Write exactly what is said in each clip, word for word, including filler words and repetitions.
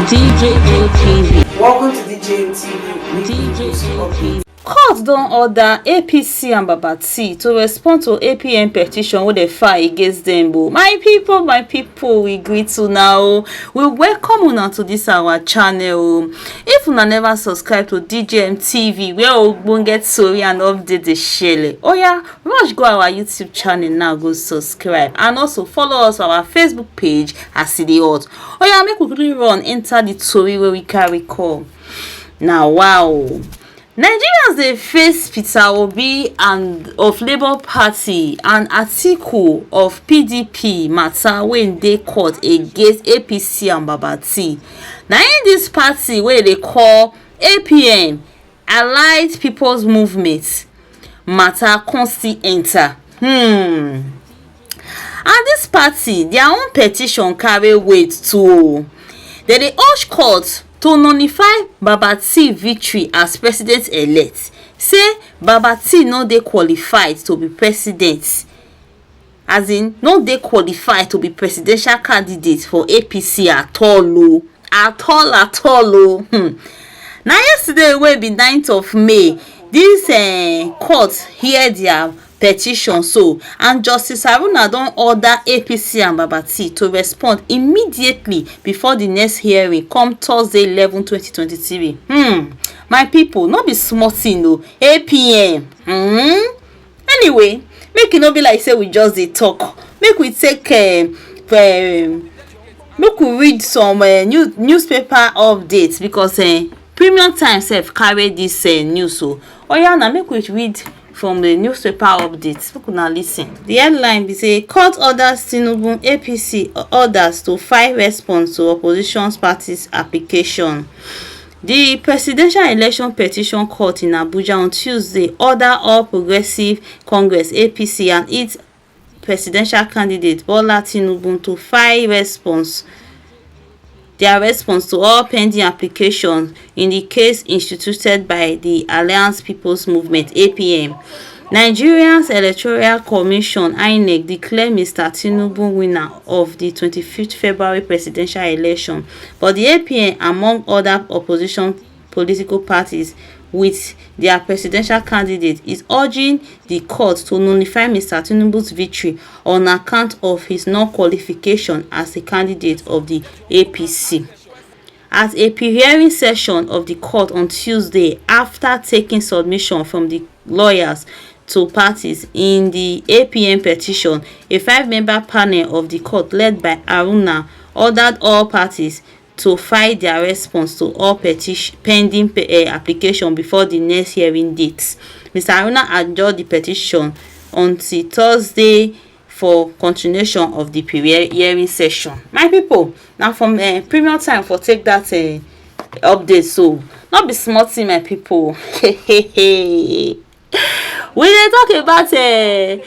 D J M T V. Welcome to D J M T V. Weekly D J M T V. Court don order A P C and Baba T to respond to A P M petition wey dem file against dem o. My people, my people, we greet una o. We welcome una to this our channel o. If una never subscribe to D J M T V, where ogbonge tori and update dey shele, oya, rush go our YouTube channel now, go subscribe and also follow us for our Facebook page as e dey hot. Oya, make we quickly run enter the tori wey we carry come. Na wow. Nigerians dey face Peter Obi and of Labour Party and Atiku of P D P matter wey dey court against A P C and Baba T. Na im this party wey dey call A P M, Allied People's Movement, matter come still enter. Hmm. And this party, their own petition carry weight too o. Dem dey urge court to nullify Baba T victory as president-elect, say Baba T no dey qualified to be president, as in no dey qualified to be presidential candidate for A P C at all o, at all, at all o. Hmm. Na yesterday wey be ninth of May, this eh, court hear their petition so, and Justice Haruna don order A P C and Baba T to respond immediately before the next hearing come Thursday eleven twenty twenty-three. Hmm, my people, no be small thing o, A P M. Hmm. Anyway, make e no be like say we just dey talk, make we take um, um, make we read some uh, new, newspaper updates because uh, Premium Times sef carry this uh, news o. Oya na, make we read from the newspaper updates, make una listen. The headline be say court orders Tinubu A P C orders to file response to opposition parties application. The Presidential Election Petition Court in Abuja on Tuesday order All Progressive Congress, A P C, and its presidential candidate Bola Tinubu to file response their response to all pending applications in the case instituted by the Alliance People's Movement, A P M. Nigeria's Electoral Commission, INEC, declare Mister Tinubu winner of the twenty-fifth February presidential election, but the A P M, among other opposition political parties, with their presidential candidate, is urging the court to nullify Mister Tinubu's victory on account of his non-qualification as a candidate of the A P C. At a pre-hearing session of the court on Tuesday, after taking submission from the lawyers to parties in the A P M petition, a five-member panel of the court led by Haruna ordered all parties to file their response to all petition pending pe- eh, application before the next hearing date. Mister Haruna adjourned the petition until Thursday for continuation of the pre-hearing session. My people, na from uh, Premium Time for take that uh, update. So, no be small thing, my people. We dey talk about uh,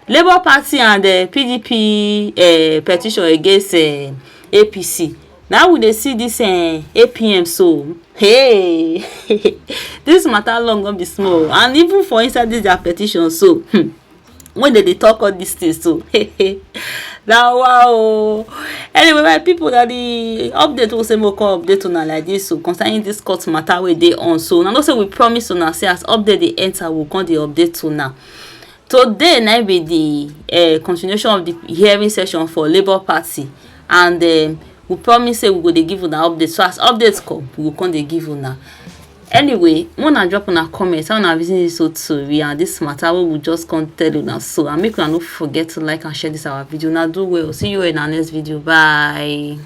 Labour Party and uh, P D P uh, petition against uh, A P C. Now we dey see this uh, A P M so. Hey, this matter long no be small, and even for inside this their petition so, hmm, when dem dey talk all these things so, na wow o. Anyway, my people, na the update wey say make we come update una like this so, concerning this court matter wey dey on so. Una know say we promise una say as update dey enter, we come dey update una. Today na be the uh, continuation of the hearing session for Labour Party, and um, we promise say we go dey give una update. So as updates come, we go come dey give una. Anyway, make una drop una comment, how una reason this so tori and this matter wey we just come tell una so, and make una no forget to like and share this our video. Una do well. See you in our next video. Bye.